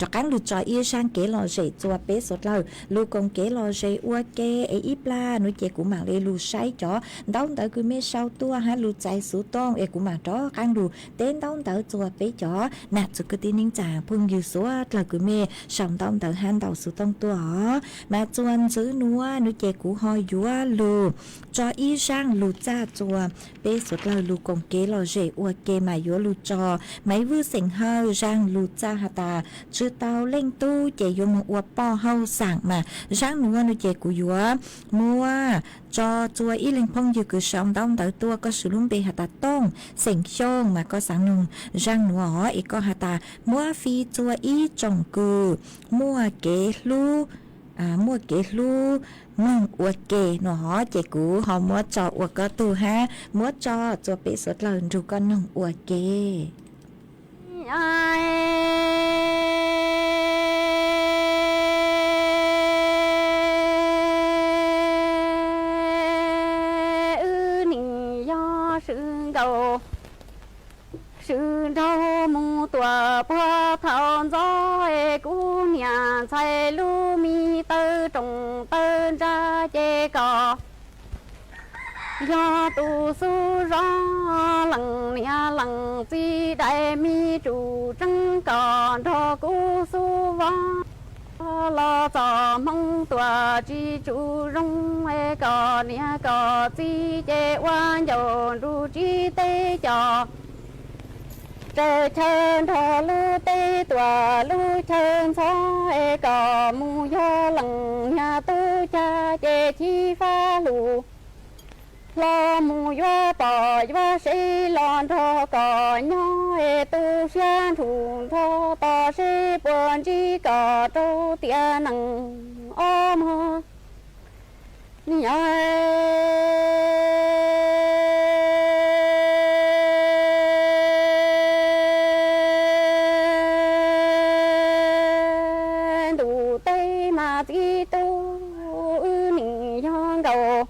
rov qaab lug tso ib zaaj kev lom zem txuas peb suav dlawg lug koom kev lom zem ua ke es ib plag nuav ces kuv maam le lug saib cov ntaub ntawv kws mej sau tuaj hab lug txais xuv tooj es kuv maam rov qaab lug teb ntaub ntawv txuas peb cov nam txwv kwv tij neej tsaa phooj ywg suav dlawg kws mej sau ntaub ntawv hab ntau xuv tooj tuaj os. Mas txuas ntxwv nuav nuav ces kuv ho yuav lug tso ib zaaj lug txaj txuas peb suav dlawg lug koom kev lom zem ua ke mas yuav lug tso Maiv Vwj Xeem Hawj zaaj lug txaj has tas tsi tau leej tub ces yuav moog ua poj hauj xaam mas zaaj nuav nuav ces kuv yuav muab tso txuas ib leeg phooj ywg kws sau ntaub ntawv tuaj, koj swv lub npe has tas Tooj Xeem Xyooj mas koj xaav noog zaaj nuav os es koj has tas muab fij txuas ib tsoom kws muaj kev hlub, muaj kev hlub mloog ua ke no os ces kuv ho muab tso ua koj tug hab muab tso txuas peb suav dlawg nrug koj noog ua ke. Wb nim yog swv nkaus swv nraug mus tuam puag thaum ntxov es kuv niam ntxhais lub me taw roos taw ntsa ces kom yog tus xub zov lees niam lees txiv daim me tsum tseeb kom nrog kuv xub vov los txom hmoo tuam tsis tsum zoo es kom niam kom txiv ces ua ncaus nruj tsis teb cos tsaws chaw nrog lub teb tuam lub chaw ntxhov es kom mus yog lees niag tub cag ces chib fab lug hlo mus yuav pom yuav seb los nrog kom nyob es tu siab nrug nrog tos seb puas ntsib kom rau tiam nees ob mog. Nyob ntuj teb mas txiv tub wb nim yog nkaus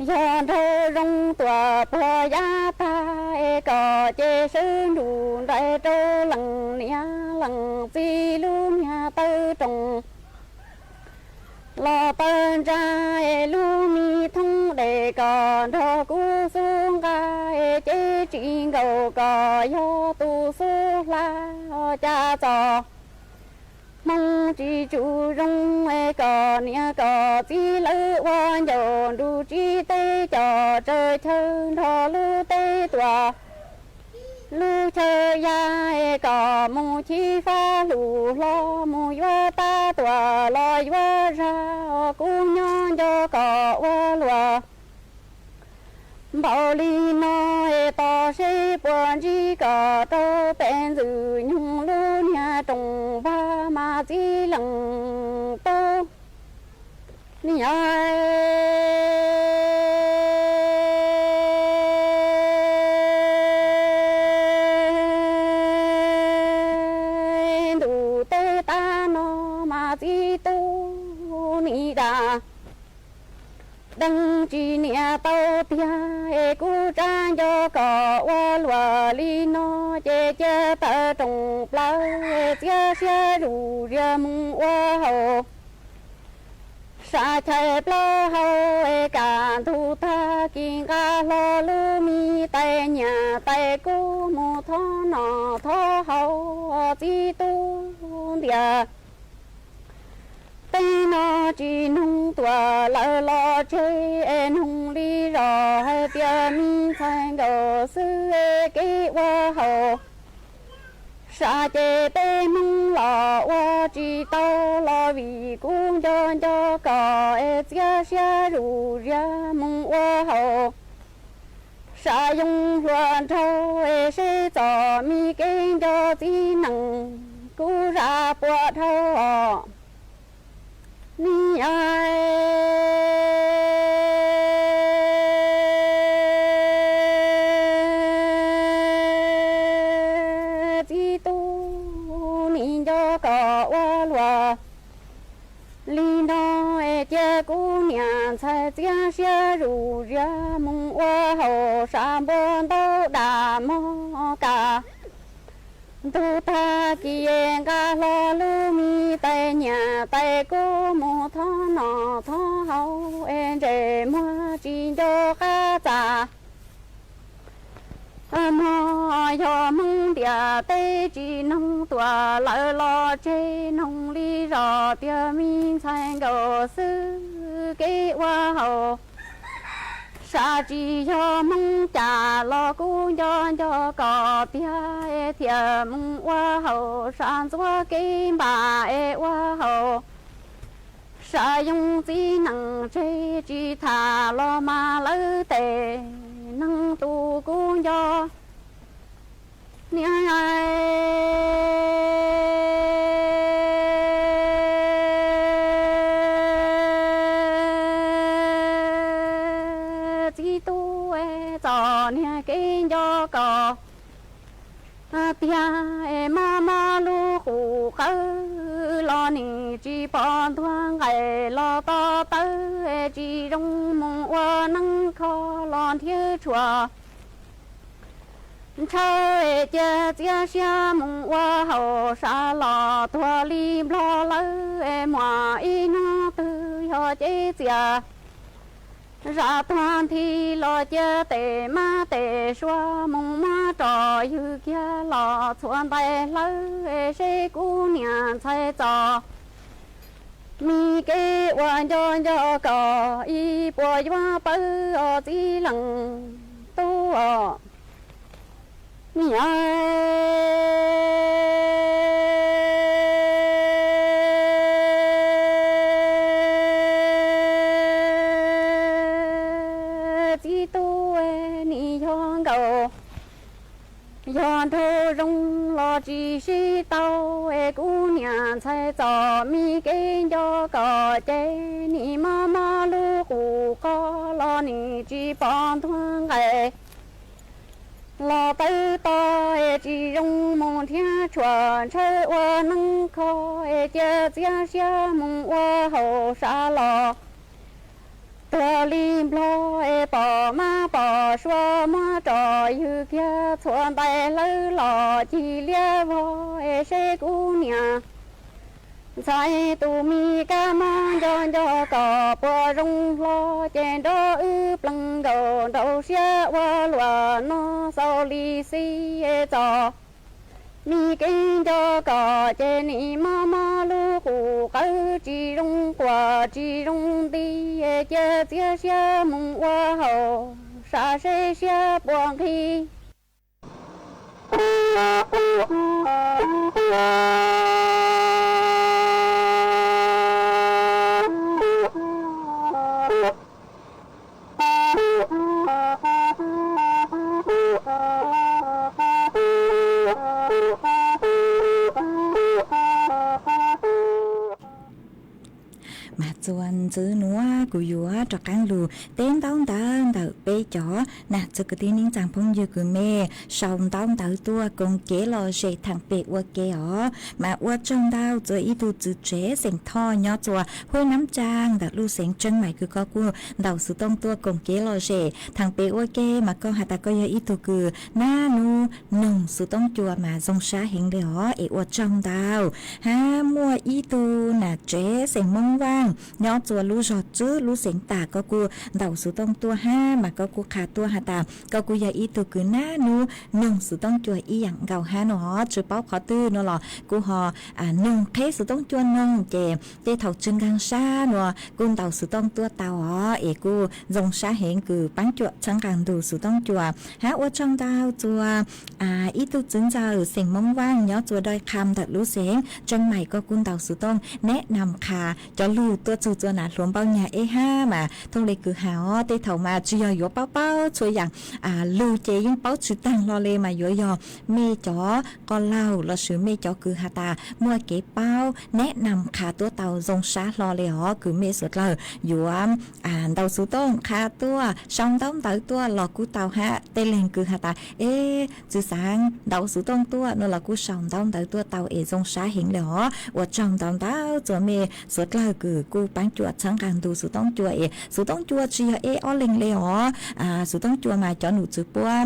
yog nraug zoo tuam puag yav tag es kom ces sawv nrug nraim rau lees niam lees txiv lub niag taw roos los taw ntsa es lub me thoob des kom nrog kuv xub nqa es ces tsis nkaus kom yog tus xub hla cas txom hmoo tsis tsum zoo es kom niam kom txiv lawv ua ncaus nruj tsis teb cos tsaws chaw nrog lub teb tuam lub chaw ya es kom mus chib fab lug hlo mus yuav tab tuam los yuav zag os kuv nyob nco kom ua luag npaum li no es tos seb puas ntsib kom rau pem ntxwg nyoog lub niag roos vag mas txiv lees Niam, ntuj teb tag no mas txiv tub nim dam deev tsis niam tau tiag es kuv tsam nco kom ua luam li no ces cia tawm rooj plaws es txiav siab zuj zus mus ua haus. Sam chais plaub hau es kaj ntug tag kis nqa hlo lub me tais nyiaj tais kub mus thov noj thov haus txiv tub ntiag. Tej no tsis noog tuam lawv los tseg es noog li zos hais tias me ntxhais nkaus xwb es kev ua haus. Sam ces tej hmoob los ua tsis tau los vim kuv nco nco kom es txiav siab zuj zus mus ua haus. Sam yoo hluas nraug es seb txom me kev nco txiv neej kuv zam puas dhau os. Niam, txiv tub nim nco kom ua luam li no es cia kuv niam ntxhais txiav siab zuj zus mus ua haus. Sam npua ntaub dam mog kaj ntug tag kis nqa hlo lub me tais nyiaj tais kub mus thov noj thov haus es ntsej muag tsis nco qab txaj. Mog yog hmoob ntiaj teb tsis noog tuam lawv los tseg, noog li zos tias me ntxhais nkaus xwb kev ua haus. Sam tsis yog hmoob cas los kuv nco nco kom tiag es thiaj mus ua haus. Sam ntxuav kev npam es ua haus. Sam yoo txiv neej tseg tsis tham los mas lawv tej neeg tus kuv nco. Niam, txiv tub es txom niag kev nco kom tiag es mob mob lub qub qawv los nim tsis pom ntuag nqaim los to taw es tsis zoo mus ua neeb kho los nrhiav tshuaj ntshaw es cia txiav siab mus ua haus. Sam los tuag li nplog lawm es muaj ib hnub twg yog cev txias zam tuag nthi los cia tes mab tes sua mus muab rau ywg kiag los txhuav ntais hlawv es seb kuv niam ntxhais txom me kev ua nco nco kom ib puas yuav pawv os txiv leej tub os. Niam, txiv tub nim yog nkaus yog nraug zoo los tsis sib tau es kuv niam ntxhais txom me kev nco kom ces nim mob mob lub qub qo los nim tsis pom ntuag nqaim los tawv to es tsis zoo mus nrhiav tshuaj ntshaw ua neeb kho es cia txiav siab mus ua haus. Sam los tuag li nplog es pom mab pom sua muab rau ywg kiag txhuav ntais hlawv los cig liab vog es seb kuv niam ntxhais tus me kab mob nco nco kom puas zoo hlo ces nrog wb pleev nkaus nraum siab ua luam no xaus li xij es txom me kev nco kom ces nim mob mob lub qub qawv tsis zoo quaj tsis zoo nti es cia txiav siab mus ua haus. Sam seb siab puas nqig. Mas Txuas ntxiv nuav kuv yuav rov qaab lug teb ntaub ntawv ntawm peb cov nam txiv kwv tij neej tsaa phooj ywg kws mej sau ntaub ntawv tuaj koom kev lom zem thaam pem ua ke os. Mas ua tsaug ntau txuas ib tug txiv tsev xeem Thoj nyob txuas Huab Nab Tsaa ntawm lub xeev Tseeb Mais kws koj kuj ntaus xuv tooj tuaj koom kev lom zem thaam pem ua ke, mas koj has tas koj yog ib tug kws nab nub noog xuv tooj cua mas zoo sab heev le os, es ua tsaug ntau. Hab muaj ib tug nam tsev xeem Moob Vaaj nyob txuas lub zog Tswb lub xeev Tas, koj kuj ntaus xuv tooj tuaj hab mas koj kuj qha tuaj has tas koj kuj yog ib tug kws nab nub noog xuv tooj cua ib yaam nkaus hab no, tsi paub qhov twg no los kuj ho noog qheb xuv tooj cua noog ces tej thaum tsi nkaag sab no kuj ntaus xuv tooj tuaj tau os, es kuj zoo sab heev kws paab cuam txhawb nqaa ntug xuv tooj cua. Hab ua tsaug ntau txuas ib tug txiv ntxawm xeem Moob Vaaj nyob txuas Doj Qha ntawm lub xeev Tseeb Mais, koj kuj ntaus xuv tooj neb nam qha cov lug tuaj txug txuas nam hluas npaum nyag eb hab mas thooj le kws has os, tej thaum mas tsi yog yuav paub paub txhua yaam, lug ces yeej paub tsi taag hlo le, mas yuav yog mej cov qo laug lossis mej cov kws has tas muaj kev paub neb nam qha tuaj tau zoo sab hlo le os, kws mej suav dlawg yuav ntaus xuv tooj qha tuaj sau ntaub ntawv tuaj los kuj tau hab, tej leeg kws has tas eb tsi xaav ntaus xuv tooj tuaj no los kuj sau ntaub ntawv tuaj tau es zoo sab heev le os. Ua tsaug ntau ntau txuas mej suav dlawg kws kuj paab cuam txhawb nqaa ntug xuv tooj cua es xuv tooj cua tsi yog eb ob leeg le os, xuv tooj cua mas cov num txwv puab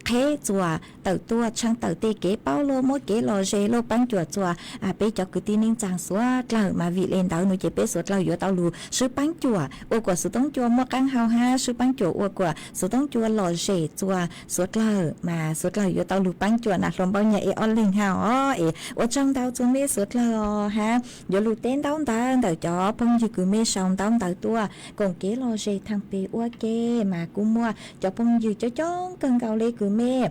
qheb txuas tawm tuaj tshaaj tawm tej kev paub luaj muab kev lom zem luaj paab cuam txuas peb cov kwv tij neej tsaa suav dlawg, mas vim le ntawd no ces peb suav dlawg yuav tau lug swb paab cuam ua kuas xuv tooj cua muaj qaab hau hab swb paab cuam ua kuas xuv tooj cua lom zem txuas suav dlawg, mas suav dlawg yuav tau lug paab cuam nam hluas npaum nyag eb ob leeg hab os. Es ua tsaug ntau txuas mej suav dlawg os hab yuav lug teb ntaub ntawv ntawm cov phooj ywg kws mej sau ntaub ntawv tuaj koom kev lom zem thaam pem ua ke, mas kuj muaj cov phooj ywg coob coob kawg nkaus le kws mej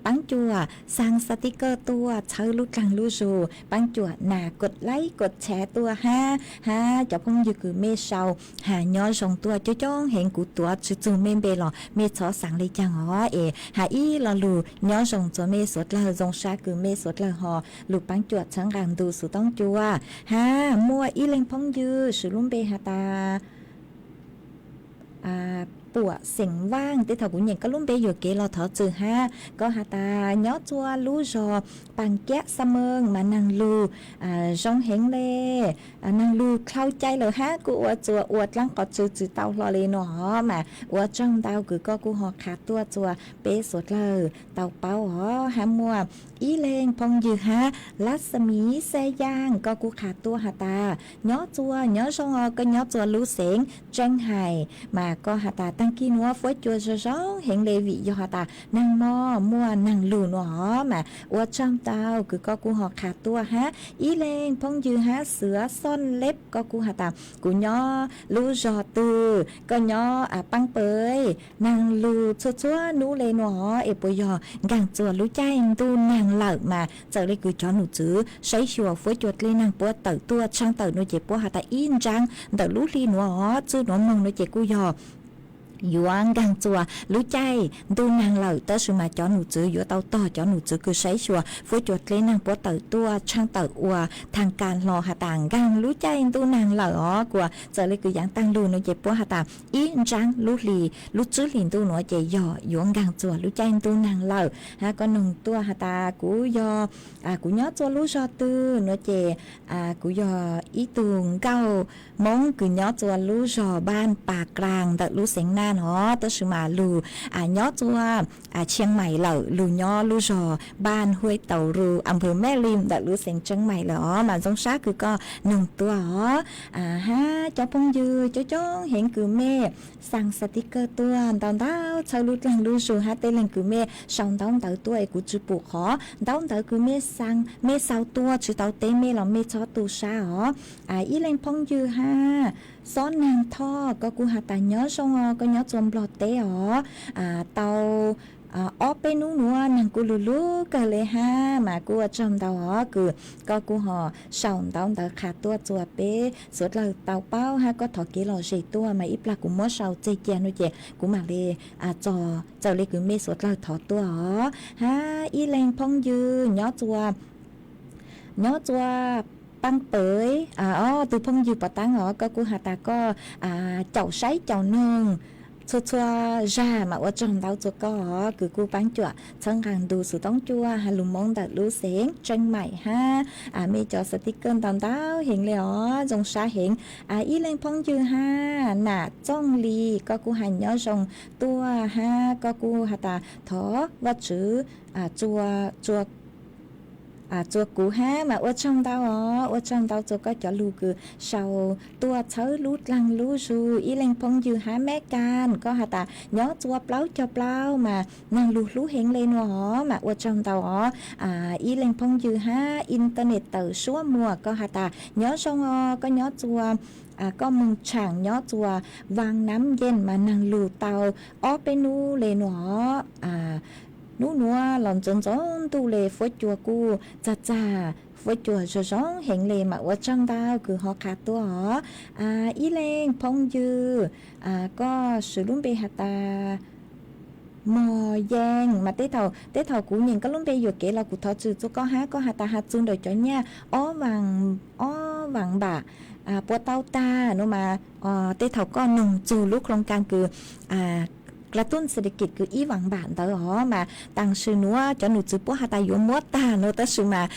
paab cuam xaa xaa tiv kawj tuaj txhawb lub dlaag lub zug, paab cuam nas kod laib kod tshab tuaj hab, hab cov phooj ywg kws mej sau has nyob zoo tuaj coob coob heev, kuv tuav tsi txug mej npe los mej txhob xaav le caag os. Es has ib lo lug nyob zoo txuas mej suav dlawg, zoo sab kws mej suav dlawg ho lug paab cuam txhawb nqaa ntug xuv tooj cua. Hab muaj ib leeg phooj ywg swv lub npe has tas Puam Xeem Vaaj, tej thaum kuv nyeem koj lub npe yuam kev los thov txim hab. Koj has tas nyob txuas lub zog Paas Kiab Xa Meej mas naag lug zoo heev le, naag lug dlhau cai lawm hab kuj ua txuas ua dlaab qhov tsw tsi tau hlo le no os, mas ua tsaug ntau kws koj kuj ho qha tuaj txuas peb suav dlawg tau paub os. Hab muaj ib leeg phooj ywg hab Lab Xa Miv Xab Yaaj, koj kuj qha tuaj has tas nyob txuas nyob zoo os, koj nyob txuas lub xeev Tseeb Hais, mas koj has tas taag kig nuav fuab cua zoo zoo heev le vim yog has tas naag mob muaj naag lug no os, mas ua tsaug ntau kws koj kuj ho qha tuaj hab. Ib leeg phooj ywg hab Xwv Xoj Leb, koj kuj has tas kuv nyob lub zog twg, koj nyob paab pem, naag lug txhua txhua nub le no os, es puas yog nkaag txuas lub caij ntuj naag lawm, mas txawm le kws cov num txwv saib xyuas fuab cua dlej naag puab tawm tuaj tshaaj tawm no ces puab has tas ib ntsaab ntawm lub hli nuav os txwj nuav moog no ces kuj yog yuav nkaag txuas lub caij ntuj naag lawm, tab sis mas cov num txwv yuav tau tog cov num txwv kws saib xyuas fuab cua dlej naag puab tawm tuaj tshaaj tawm ua thaag kas hlo has tas nkaag lub caij ntuj naag lawm os, kuas txawm le kws yaav taag lug no ces puab has tas ib ntsaab lub hli, lub tswb hli ntuj nuav ces yog yuav nkaag txuas lub caij ntuj naag lawm. Hab koj noog tuaj has tas kuv yog, kuv nyob txuas lub zog twg no ces kuv yog ib tug nkauj Moob kws nyob txuas lub zog Npaaj Pas Klaas ntawm lub xeev Naj no, tab sis mas lug nyob txuas Tshiab Mais lawm, lug nyob lub zog Npaaj Huab Tau Ru, Am Phwv Mej Lim ntawm lub xeev Tsheeb Mais lawm os, mas zoo sab kws koj noog tuaj os. Hab cov phooj ywg coob coob heev kws mej xaa xaa tiv kawg tuaj ntau ntau txhawb lub dlaag lub zug hab tej leeg kws mej sau ntaub ntawv tuaj es kuv tsi pum qhov ntaub ntawv kws mej xaa, mej sau tuaj tsi tau teb mej los mej txhob tu sab os. Ib leeg phooj ywg hab Xob Naag Thoj, koj kuj has tas nyob zoo os, koj nyob txuas Nplog teb os. Tau ob peb nub nuav naag kuj lug lug kawg le hab, mas kuj ua tsaug ntau os kws koj kuj ho sau ntaub ntawv qha tuaj txuas peb suav dlawg tau paub hab koj thov kev lom zem tuaj mas ib plag kuv muab sau txeg cia no ces kuv mam le txog txawm le kws mej suav dlawg thov tuaj os. Hab ib leeg phooj ywg nyob txuas, nyob txuas paab pawv, o, tug phooj ywg Pov Taab os, koj kuj has tas koj caum saib caum noog txhua txhua zag mas ua tsaug ntau rua koj os, kws kuj paab cuam txhawb nqaa ntu xov tooj cua has lug Moob ntawm lub xeev Tseem Maim hab, mej cov sticker ntau ntau heev le os, zoo sab heev. Ib leeg phooj ywg hab Nam Txooj Lis, koj kuj has nyob zoo tuaj hab koj kuj has tas thov Vajtswv txua kuv hab mas ua tsaug ntau os, ua tsaug ntau rua koj cov lug kws sau tuaj txhawb lub dlaag lub zug. Ib leeg phooj ywg hab Meb Kas, koj has tas nyob rua plaub caug plaub mas naag lug hlub heev le nua os mas ua tsaug ntau os. Ib leeg phooj ywg hab Internet tawm suab muag, koj has tas nyob zoo os, koj nyob rua, koj moog tshaam nyob rua Vaaj Nam Yees mas naag lug tau ob peb nub le nua os. Nub nuav los ntxoov ntxoov ntuj le, fuab cua kuj txag txag, fuab cua zoo zoo heev le mas ua tsaug ntau kws ho qha tuaj os. Ib leeg phooj ywg, koj swv lub npe has tas Mog Yees mas tej thaum, tej thaum kuv nyeem koj lub npe yuam kev los kuv thov txim rua koj hab, koj has tas has txug ntawm cov nyaj ob vaam, ob vaam npam puas tau tag no mas, tej thaum koj noog txug lub khloov kaas kws kla tuj xes des kis kws ib vaam npam ntawd os mas taam sim nuav cov num txwv puab has tas yuav muab tag no tab sis mas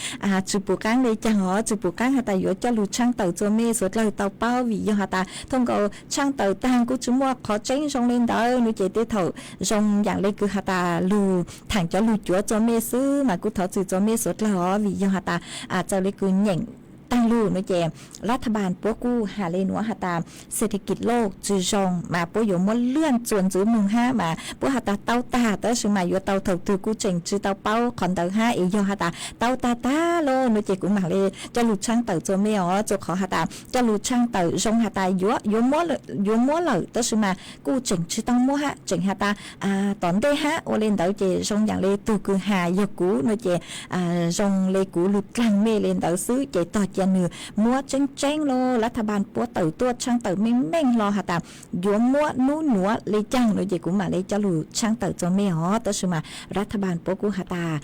tsis pum qaab le caag os, tsis pum qaab has tas yuav coj lug tshaaj tawm rua mej suav dlawg tau paub vim yog has tas thooj nkaus tshaaj tawm taag kuj tsis muaj qhov tseeb zoo le ntawd no ces tej thaum zoo yaam le kws has tas lug thaam cov lug cuav rua mej xwb mas kuj thov txim rua mej suav dlawg os vim yog has tas txawm le kws nyeem taag lug no ces lab thaj npaas puab kuj has le nuav has tas xes des kis loj tsis zoo mas puab yuav muab luaj txuas ntxiv moog hab mas puab has tas tau tag tab sis mas yuav tau thaum twg kuj tseem tsis tau paub qhov ntawd hab es yog has tas tau tag tag lawm no ces kuv maam le coj lug tshaaj tawm rua mej os, rua qhov has tas coj lug tshaaj tawm zoo has tas yuav, yuav muab lawm tab sis mas kuj tseem tsis tau muab hab, tseem has tas tom ntej hab ua le ntawd ces zoo yaam le tug kws has yog kuv no ces zoo le kuv lug dlaag mej le ntawd xwb ces tog cia nwg muab tseeb tseeb lawm lab thaj npaas puab tawm tuaj tshaaj tawm meej meej hlo has tas yuav muab nub nuav le caag no ces kuv maam le coj lug tshaaj tawm rua mej os tab sis mas lab thaj npaas puab kuj has tas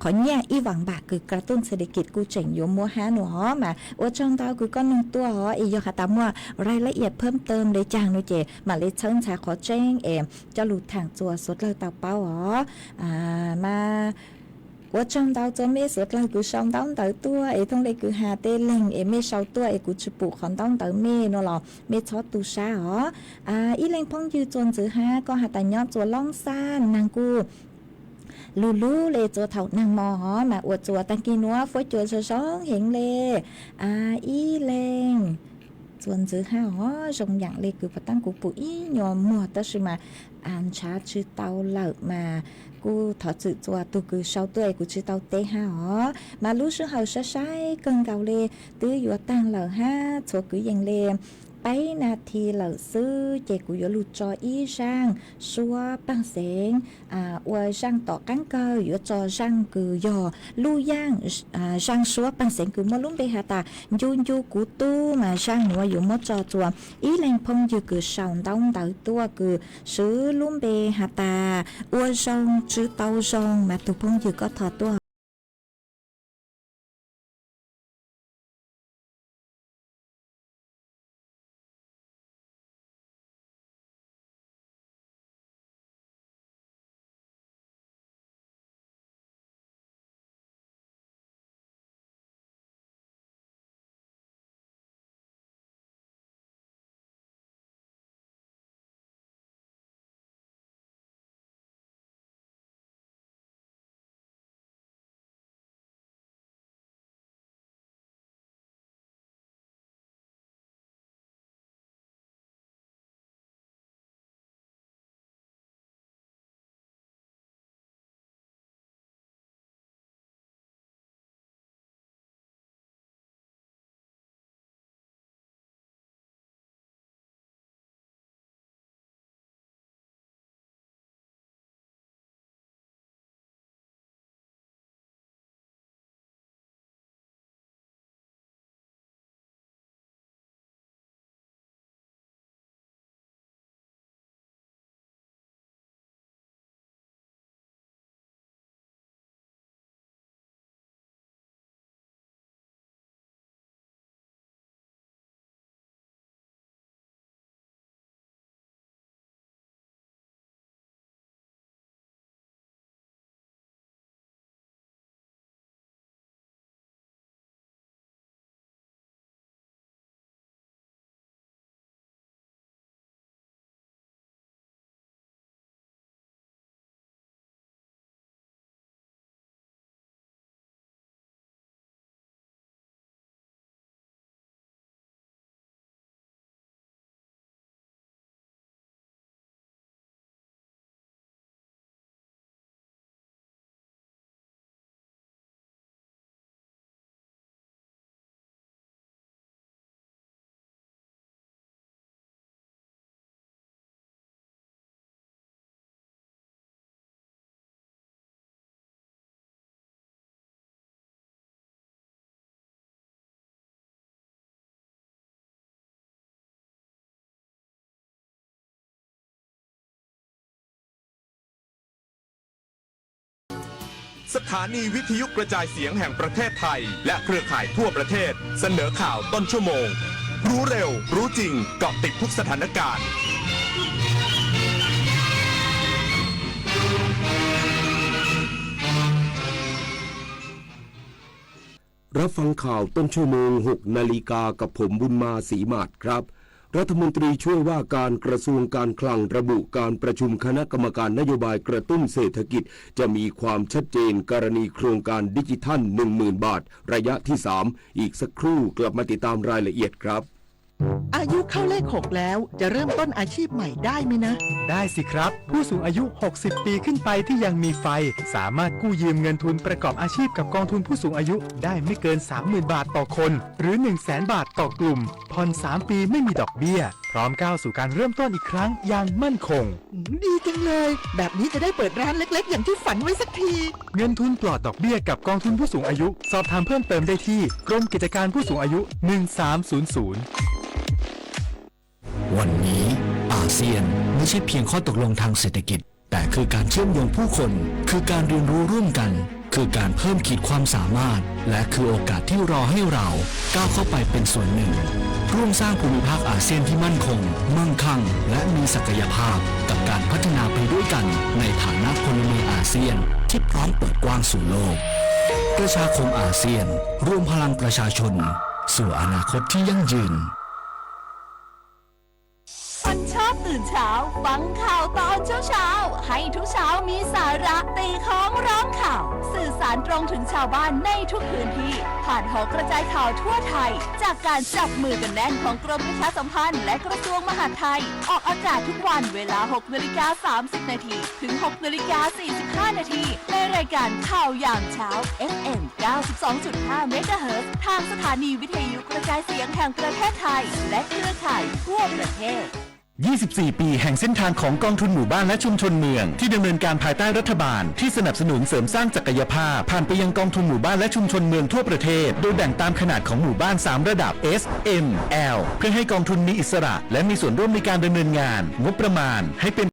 qhov nyaj ib vaam npam kws kla tuj xes des kis kuj tseem yuav muab hab no os mas ua tsaug ntau kws koj noog tuaj os es yog has tas muaj raij lab iam phab tawm le caag no ces maam le txhawb ntxhai qhov tseeb es coj lug thaam rua suav dlawg tau paub os. Mas ua tsaug ntau rua mej suav dlawg kws sau ntaub ntawv tuaj es thooj le kws has tej leeg es mej sau tuaj es kuv tsis pum qhov ntaub ntawv mej no los mej txhob tu sab os. Ib leeg phooj ywg Txuas Ntxwv hab, koj has tas nyob rua Loob Xaj naag kuj lug lug le rua thaum naag mo os mas ua rua taag kis nuav fuab cua zoo zoo heev le. Ib leeg Txuas Ntxwv hab os, zoo yaam le kws puag ta kuv pum ib nyuas muag tab sis mas ntshav tsis tau lawm mas kuj thov txim rua tug kws sau tuaj es kuv tsis tau teb hab os. Mas lub sij hawm saib saib kawg nkaus le twb yuav taag lawm hab txhua kwv yees le peb nas this lawm xwb ces kuv yuav lug tso ib zaaj suab paag xeev ua zaaj tom qaab kawg, yuav tso zaaj kws yog lub yaaj zaaj suab paag xeev kws muaj lub npe has tas Ncu Ncu Kuv Tub mas zaaj nuav yuav muab tso rua ib leeg phooj ywg kws sau ntaub ntawv tuaj kws swv lub npe has tas ua zoo tsis tau zoo mas tug phooj ywg koj thov tuaj สถานีวิทยุกระจายเสียงแห่งประเทศไทยและเครือข่ายทั่วประเทศเสนอข่าวต้นชั่วโมง รู้เร็ว รู้จริง เกาะติดทุกสถานการณ์ รับฟังข่าวต้นชั่วโมง หก นาฬิกา กับผมบุญมา ศรีหมาดครับ รัฐมนตรีช่วยว่าการกระทรวงการคลังระบุการประชุมคณะกรรมการนโยบายกระตุ้นเศรษฐกิจจะมีความชัดเจนกรณีโครงการดิจิทัล หนึ่งหมื่น บาท ระยะที่ สาม อีกสักครู่กลับมาติดตามรายละเอียดครับ อายุเข้าเลขหกแล้ว จะเริ่มต้นอาชีพใหม่ได้ไหมนะ ได้สิครับ ผู้สูงอายุ หกสิบ ปีขึ้นไปที่ยังมีไฟ สามารถกู้ยืมเงินทุนประกอบอาชีพกับกองทุนผู้สูงอายุได้ไม่เกิน สามหมื่น บาทต่อคน หรือ หนึ่งแสน บาทต่อกลุ่ม ผ่อน สาม ปีไม่มีดอกเบี้ย พร้อมก้าวสู่การเริ่มต้นอีกครั้งอย่างมั่นคง ดีจังเลย แบบนี้จะได้เปิดร้านเล็กๆ อย่างที่ฝันไว้สักที เงินทุนปลอดดอกเบี้ยกับกองทุนผู้สูงอายุ สอบถามเพิ่มเติมได้ที่กรมกิจการผู้สูงอายุ หนึ่งสามศูนย์ศูนย์ วันนี้อาเซียนไม่ใช่เพียงข้อตกลงทางเศรษฐกิจ แต่คือการเชื่อมโยงผู้คน คือการเรียนรู้ร่วมกัน คือการเพิ่มขีดความสามารถ และคือโอกาสที่รอให้เราก้าวเข้าไปเป็นส่วนหนึ่ง ร่วมสร้างภูมิภาคอาเซียนที่มั่นคง มั่งคั่ง และมีศักยภาพ กับการพัฒนาไปด้วยกันในฐานะพลเมืองอาเซียนที่พร้อมเปิดกว้างสู่โลก ประชาคมอาเซียน รวมพลังประชาชน สู่อนาคตที่ยั่งยืน คนชอบตื่นเช้า ฟังข่าวตอนเช้าๆ ให้ทุกเช้ามีสาระ ตีค้องร้องข่าว สื่อสารตรงถึงชาวบ้านในทุกพื้นที่ ผ่านหอกระจายข่าวทั่วไทย จากการจับมือกันแน่นของกรมประชาสัมพันธ์และกระทรวงมหาดไทย ออกอากาศทุกวันเวลา หกนาฬิกา สามสิบนาที ถึง หกนาฬิกา สี่สิบห้านาที ในรายการข่าวยามเช้า เอฟเอ็ม เก้าสิบสองจุดห้า เมกะเฮิรตซ์ ทางสถานีวิทยุกระจายเสียงแห่งประเทศไทย และเครือข่ายทั่วประเทศ ยี่สิบสี่ ปีแห่งเส้นทางของกองทุนหมู่บ้านและชุมชนเมือง ที่ดำเนินการภายใต้รัฐบาลที่สนับสนุนเสริมสร้างศักยภาพ ผ่านไปยังกองทุนหมู่บ้านและชุมชนเมืองทั่วประเทศ โดยแบ่งตามขนาดของหมู่บ้าน สาม ระดับ S M L เพื่อให้กองทุนมีอิสระ และมีส่วนร่วมในการดำเนินงาน งบประมาณให้เป็น